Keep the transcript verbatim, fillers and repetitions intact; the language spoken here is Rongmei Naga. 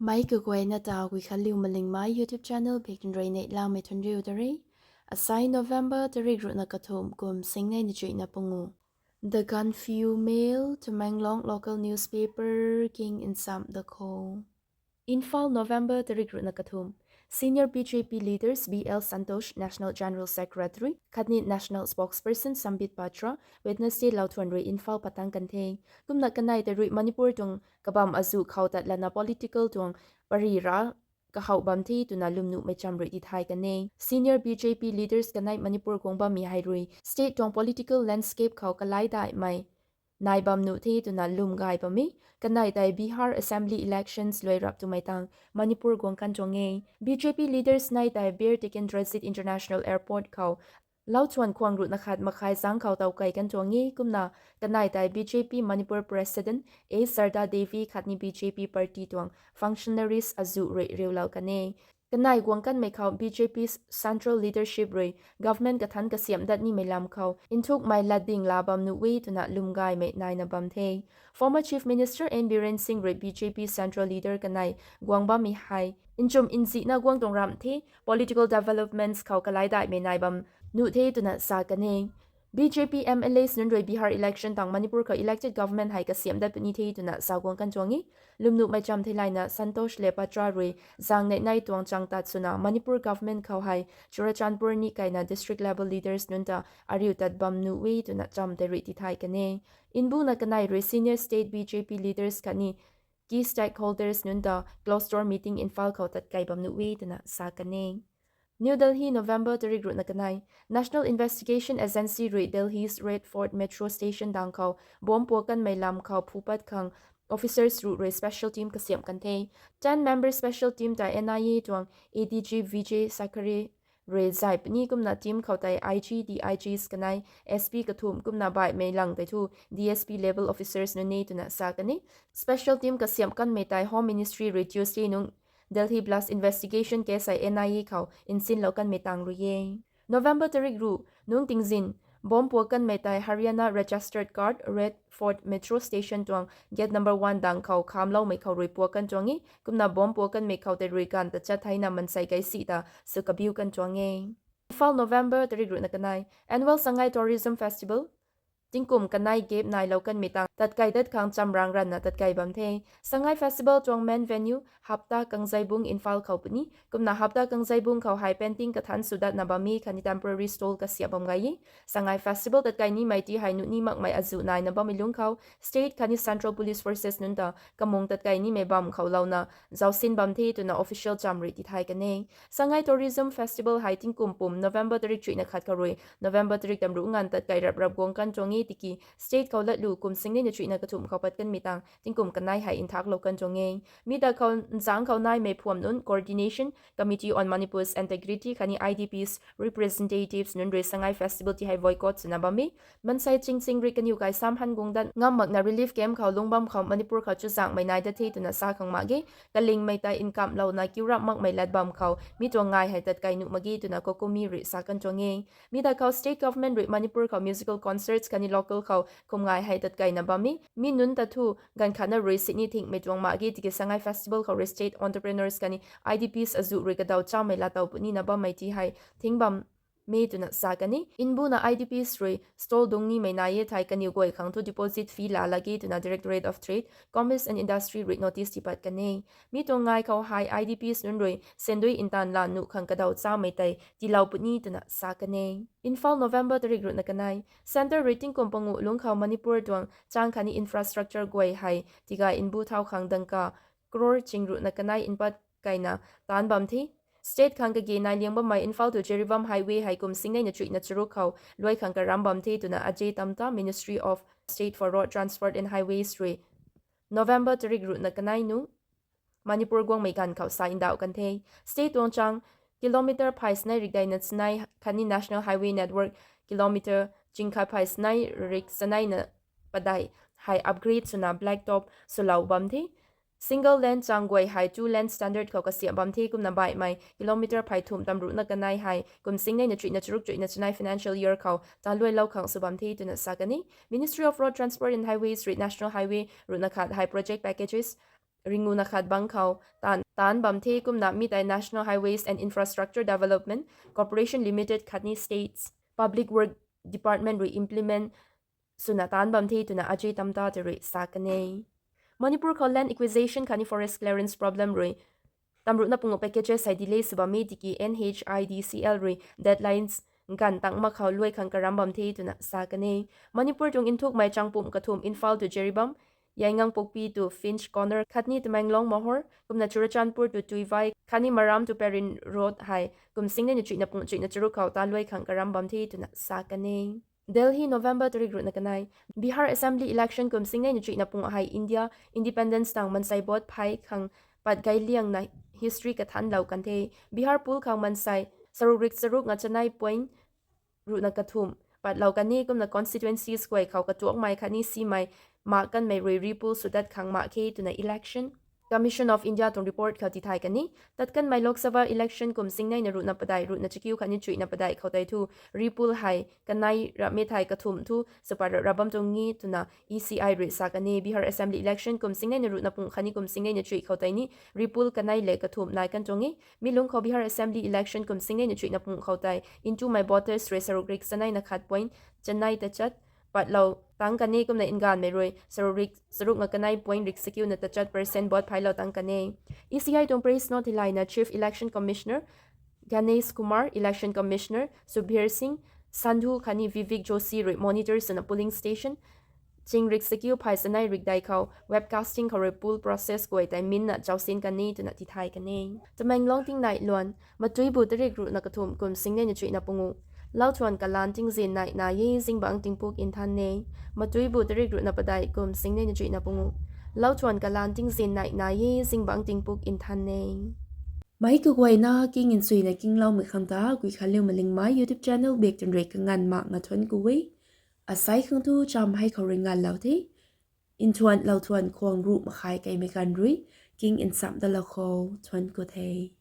Mei kaguayna ta Guikhanliu Malingmei YouTube channel bik nrui neihlamei thuanriu ta re. Asai November tarik ruhna kathumh kum singnei na chuihna pangu. The Gaanphiu Mail, Tamenglong local newspaper king nsam da kho. Imphal, November tarik ruhna kathumh. Senior B J P leaders B L Santosh, National General Secretary, khatni National Spokesperson Sambit Patra, Wednesday lauthuan rui Imphal patang kan the. Kumna kanei tei rui Manipur tuang kabam azuh khou tat lana political tuang pari ra kahouh bam the twna lwmnuhmei cham rui tithay kan e. Senior B J P leaders kanei Manipur guang bammei hei rui state tuang political landscape khou kalai daihmei nai bam nuh the twna lwm gay bam e. Kanei tei Bihar Assembly elections luai rap twmei tang Manipur guang kan tuang e. B J P leaders nai tei Bir Tikendrajit International Airport khou lauthuan khwang ruhna khat makhai zang khou taw kei kan tuang e. Kumna kanei tei B J P Manipur President A Sarda Devi khatni B J P party tuang functionaries azuh rui riulou kan e. Kanei guang kanmei khou B J P central leadership rui government kathanc kasiamh dat nimei lam khou nthukmei latding la bam nuh e twna lwm gaymei naina bam the. Former Chief Minister N Biren Singh rui B J P central leader kanei guang bammei hei nchum nzihna guang tuang ramh the, political developments khou kalai daihmei nai bam nuh the twna sa kan e. B J P M L As nunc rui Bihar election tang Manipur khou elected government hei kasiamh dat puni the twna sa guang kan tuang e. Lwmnuhmei cham theilayna Santosh le Patra rui zang neih nei tuang chang tat swna Manipur government khou hei Churachandpur ni kaina district level leaders nunc ta ariu tat bam nuh e twna cham tei rui tithay kan e. Mbuna kanei rui senior state B J P leaders khatni key stakeholders nunc ta closed door meeting Imphal khou tat kei bam nuh e twna sa kan e. New Delhi, November tarik ruhna kanei. National Investigation Agency rui Delhi's Red Fort Metro Station dang khou bomb pua kanmei lam khou phu pat khang officers ruh rui special team kasiamh kan the. Ten member special team tei N I A tuang A D G Vijay Sakhare rui zay puni. Kumna team khou tei I G, D I Gs kanei, S P kathumh kumna baihmei lang tei thu D S P level officers nunc e twna sa kan e. Special team kasiamh kanmei tei Home Ministry rui Tuesday nung Delhi blast investigation case hei N I A khou nsinlou kanmei tang rui e. November tarik ruh nung tingzin bomb pua kanmei tei Haryana registered guard Red Fort Metro Station tuang gate number one dang khou khamloumei khou rui pua kan tuang e. Kumna bomb pua kanmei khou tei rui ganv ta chat theina mansei kaisi ta sw kabiu kan tuang e. Imphal, November tarik ruhna kanei. Annual Sangai Tourism Festival tingkum kanei gap nailou kanmei tang tatkei dat khang chamrang ranna tatkei bam the. Sangai Festival tuang main venue Hapta Kangjeibung Imphal khou puni. Kumna Hapta Kangjeibung khou hei painting kathanc sw datna bam e khatni temporary stall kasiamh bam gay e. Sangai Festival tatkei nimei ti hei nuh ni makmei azuh naina bammei lungc khou state khatni central police forces nunc ta kamung tatkei nimei bam khou louna zausin bam the twna official cham rui tithay kan e. Sangai Tourism Festival hei tingkum pum November tarik chuihna khat khou rui November tarik tamruh nganv tatkei rap rap guang kan tuang e tiki state khou latlu kum singnei na chuihna kathumh khou pat kanmei tang tingkum kanei hei nthaklou kan tuang e. Mi ta khou nzangc khou naimei phuam nunc Coordination Committee on Manipur's Integrity khatni I D P's representatives nunc rui Sangai Festival ti hei boycott swna bam e. Mansei chingching rui kaniw kai sam han guang dat ngam makna relief camp khou lungc bam khou Manipur khou chuzaenghmei nai dat the twna sa khang mak ge. Kalingmei ta nkamhlouna kiu rap makmei lat bam khou mi tuang ngai hei tatkei nuh mak ge twna COCOMI rui sa kan tuang e. Mi ta khou state government rui Manipur khou musical concerts khatni local khou kum ngai hei tatkeina bam e. Mi nunc ta thu ganv khatna rui sini thingmei tuang mak ge tiki Sangai Festival khou rui state entrepreneurs khatni I D Ps azuh rui kadaw chamei laatow punina bammei ti hei thing bam e twna sa kan e. Mbuna I D Ps rui stall dungc nimei nai e thei kaniw guay khang thu deposit fee laa lak ge twna Directorate of Trade, Commerce and Industry rui notice tipat kan e. Mi tuang ngai khou hei I D Ps nunc rui sendui ntaanv laa nuh khang kadaw chamei tei tiilou puni twna sa kan e. Imphal, November tarik ruhna kanei. Centre rui tingkum panguh lungc khou Manipur tuang chang khatni infrastructure guay hei tiga mbu thau khang dangka crore ching ruhna kanei mpat kaina taanc bam the. State khang kage nai liang bammei Imphal to Jiribam Highway hei kum singnei na chuihna charuk khou luai khang karam bam the twna Ajay Tamta, Ministry of State for Road Transport and Highways rui November tarik ruhna kanei nung Manipur guangmei ganv khou sa ndauh kan the. State tuang chang kilometer phey sinei rikdeina sinei khatni National Highway Network kilometer chingkhat phey sinei rik sinei na padeih hei upgrade swna blacktop swlou bam the. Single lane chang guay hei two lane standard khou kasiamh bam the. Kumna baihmei kilometer phey thumh tamruhna kanei hei kum singnei na chuihna charuk chuihna sinei financial year khou taanc luailou khang sw bam the twna sa kan e. Ministry of Road Transport and Highways rui National Highway ruhna khat hei project packages ringuna khat bang khou taanv, taanc bam the kumna mi tei National Highways and Infrastructure Development Corporation Limited khatni States Public Work Department rui implement swna taanc bam the twna Ajay Tamda tei rui sa kan e. Manipur khou land acquisition khatni forest clearance problem rui tamruhna pungu packages hei delay sw bam e tiki N H I D C L rui deadlines ganv tang mak khou luai khang karam bam the twna sa kan e. Manipur tuang nthukmei changpumc kathumh Imphal to Jiribam, Yaingangpokpi to Finch Corner khatni Tamenglong Mahor kumna Churachandpur to Tuivai khatni Maram to Peren Road hei kum singnei na chuihna pungu chuihna charuk khou ta luai khang karam bam the twna sa kan e. Delhi, November tarik ruhna kanei. Bihar Assembly election kum singnei na chuihna pungu hei India independence tang mansei vote phay khang pat gay liangna history kathanlou kan the. Bihar poll khang mansei saruk rik charuk nga chanei point ruhna kathumh patlou kan e kumna constituencies guay khou katuakmei khatni simei mak kanmei rui repoll sw dat khang mak khe twna Election Commission of India tuang report khou tithay kan e. Tat kanmei Lok Sabha election kum singnei na ruhna padeih ruhna chakiu khatni chuihna padeih khou tei thu repoll hei kanei ramh e thei kathumh thu swpat rap bam tuang e twna E C I rui sa kan e. Bihar Assembly election kum singnei na ruhna pungu khatni kum singnei na chuih khou tei ni repoll kanei le kathumh nai kan tuang e. Mi lungc khou Bihar Assembly election kum singnei na chuihna pungu khou tei ntumei voters rui saruk rik chanei na khat point chanei tachat patlou tang kan e kumna nganvmei rui saruk rik charuk nga kanei point rik chakiuna tachat percent vote phaylou tang kan e. E C I tuang press note hilayna Chief Election Commissioner Ganesh Kumar, Election Commissioner Subir Singh Sandhu khatni Vivek Joshi rui monitor swna polling station ching rik chakiu phay chanei rik dei khou webcasting khou rui poll process guay tei minna zausin kan e twna tithay kan e. Tamenglong tingnai luan. Matuibu tarik ruhna kathumh kum singnei na chuihna pungu. Lauthuan kalan tingzin nai nai e zingbangc tingpuk nthan e. Matuibu tarik ruhna padeih kum singnei na chuihna pungu. Lauthuan kalan tingzin nai nai e zingbangc tingpuk nthan e. Meic kaguayna king nchuina kingloumei khang ta Guikhanliu Malingmei YouTube channel bak twn rui kanganv mak nga thuanc ku e. Asei khang thu cham hei khou rui nganvlou the. Nthuan lauthuan khwang ruh makhai keimei ganv rui king nchamh dalou khou thuanc ku the.